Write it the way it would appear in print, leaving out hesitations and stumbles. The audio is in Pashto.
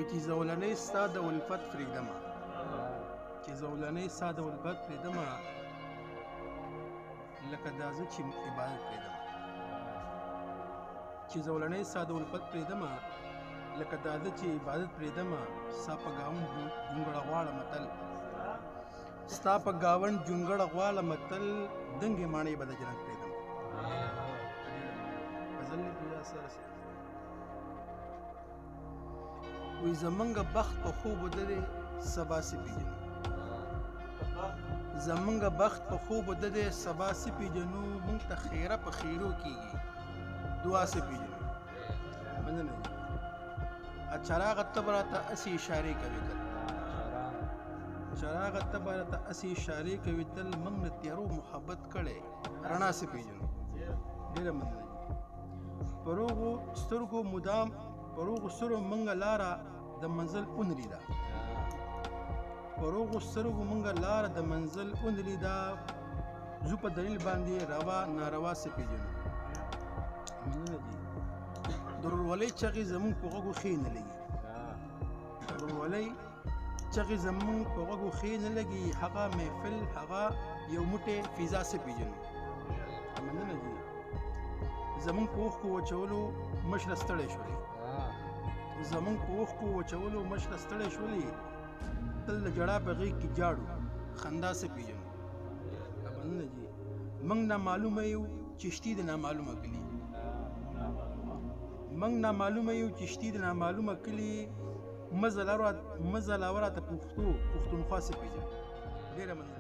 وی چې زولنې ستا د الفت پرېږدمه، چې زولنې ستا د الفت پرېږدمه، لکه دا زه چې عبادت پرېږدم. چې زولنې ستا د الفت پرېږدمه، لکه دا زه چې عبادت پرېږدمه، ستا په ګاونډ جونګړه غواړم تل، ستا په ګاونډ جونګړه غواړم تل، دنګې ماڼۍ به د جنت پرېږدم. غزل دې سره سره وی زمونږ بخت په خوب وده دی سبا څه پیژنو، زمونږ بخت په خوب وده دی سبا څه پیژنو، مونږ ته خیره په خیرو کیږي دعا څه پیژنو. مننه جي. چراغ ته به راته هسې اشارې کوي تل، چراغ ته به راته هسې اشارې کوي تل، موږ نه تیارو محبت کړی رڼا څه پیژنو. ډېره مننه جي. په روغو سترګو مدام، په روغو سترګو مونږ لاره د منزل ونه لیده، په روغو سترګو مونږ لاره د منزل ونه لیده، ځو په دلیل باندې روا ناروا څه پیژنو. مننه جي. د ورورولۍ چغې زمونږ په غوږو ښې نه لګي، د ورورولۍ چغې زمونږ په غوږو ښې نه لګي، هغه محفل هغه یو موټی فضا څه پیژنو. مننه جي. زمونږ په اوښکو وچولو مشره ستړی شولې، زمونږ په اوښکو وچولو مشره ستړی شولې، تل د ژړا په غېږ کې جاړو خندا څه پیژنو. مننه جي. موږ نامعلومه یو چشتي د نامعلومه کلي، موږ نامعلومه یو چشتي د نامعلومه کلي، مزه لاوره ته پښتو پښتونخوا څه پیژنو. ډېره مننه.